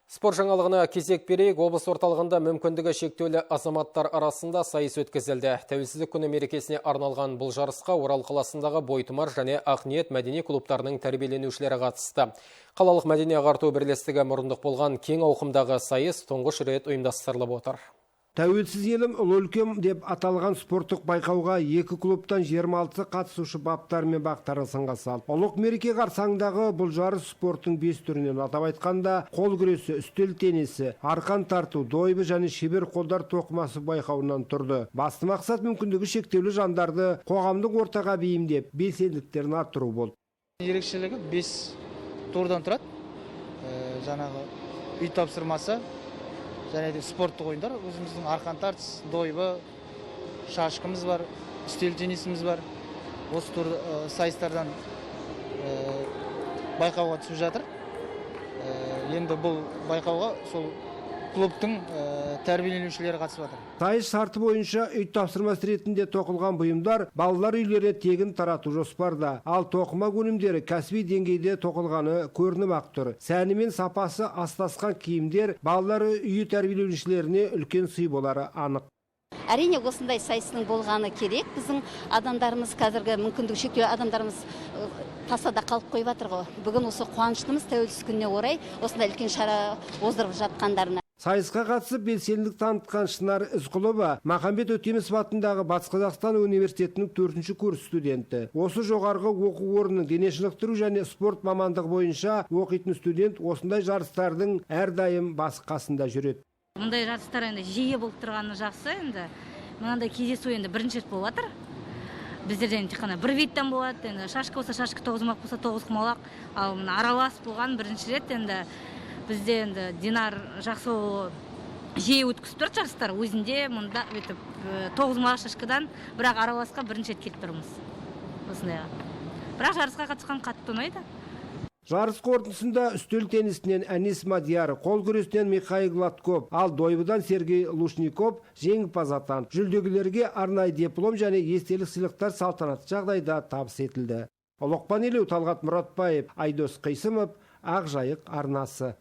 Спорт жаңалығына кезек берейік. Облыс орталығында мүмкіндігі шектеулі азаматтар арасында сайыс өткізілді. Тәуелсіздік күні мерекесіне арналған бұл жарысқа Орал қаласындағы Бойтұмар және Ақниет мәдени клубтарының тәрбиеленушілері қатысты. Қалалық мәдени ағарту бірлестігі мұрындық болған кең ауқымдағы сайыс тұңғыш рет ұйымдастырылып отыр. «Тәуелсіз елім, ұлы өлкем» деп аталған спорттық байқауға екі клубтан 26 қатысушы баптары мен бақтарын сынға салды. Ұлық мереке қарсаңындағы бұл жарыс спорттың бес түрінен, атап айтқанда, қол күресі, үстел теннисі, арқан тарту, дойбы және шебер қолдар тоқымасы байқауынан тұрды. Басты мақсат – мүмкіндігі шектеулі жандарды қоғамдық ортаға бейімдеп, белсенділіктерін арттыру болды. Ерекшелігі бес турдан тұрады. Жаңағы үй тапсырмасы және де спорттық ойындар, өзіміздің арқан тартыс, дойбы, шашкамыз бар, үстел теннисіміз бар. Осы тур сайыстардан байқауға түсіп жатыр. Енді бұл байқауға сол клубтың тәрбиеленушілері қатысып жатыр. Сайыс шарты бойынша үй тапсырмасы ретінде тоқылған бұйымдар балалар үйлеріне тегін тарату жоспарда. Ал тоқыма өнімдері кәсіби деңгейде тоқылғаны көрініп ақ тұр. Сәні мен сапасы астасқан киімдер балалар үйі тәрбиеленушілеріне үлкен сый болары анық. Әрине, осындай сайыстың болғаны керек. Біздің адамдарымыз, қазіргі мүмкіндігі шектеулі адамдарымыз тасада қалып қойып жатыр ғой. Бүгін осы қуаныштымыз, тәуелсіздік күніне орай осындай үлкен шара оздырып жатқандарына. Сайысқа қатысып, белсенділік танытқан Шынар Ізқұлова Махамбет Өтемісов атындағы Батыс Қазақстан университетінің төртінші курс студенті. Осы жоғарғы оқу орнының дене шынықтыру және спорт мамандығы бойынша оқитын студент осындай жарыстардың әрдайым басы қасында жүреді. Мұндай жарыстар енді жиі болып тұрғаны жақсы. Енді мынандай кездесу енді бірінші рет болып жатыр. Біздерде енді тек қана бір видтан болады енді: шашка болса шашка, тоғызқұмалақ болса тоғызқұмалақ. Ал мына аралас болған бірінші рет. Енді бізде енді Динар жақсы жиі өткізіп тұрады жарыстар өзінде мұнда, бүйтіп тоғызқұмалақ, шашкадан, бірақ араласқа бірінші рет келіп тұрмыз осындайға. Бірақ жарысқа қатысқан қатты ұнайды. Жарыс қорытындысында үстел теннисінен Әнес Мадияр, қол күресінен Михаил Гладков, ал дойбыдан Сергей Лушников жеңімпаз атанды. Жүлдегерлерге арнайы диплом және естелік сыйлықтар салтанатты жағдайда табыс етілді. Ұлықпан Елеу, Талғат Мұратбаев, Айдос Қисымов, Ақжайық арнасы.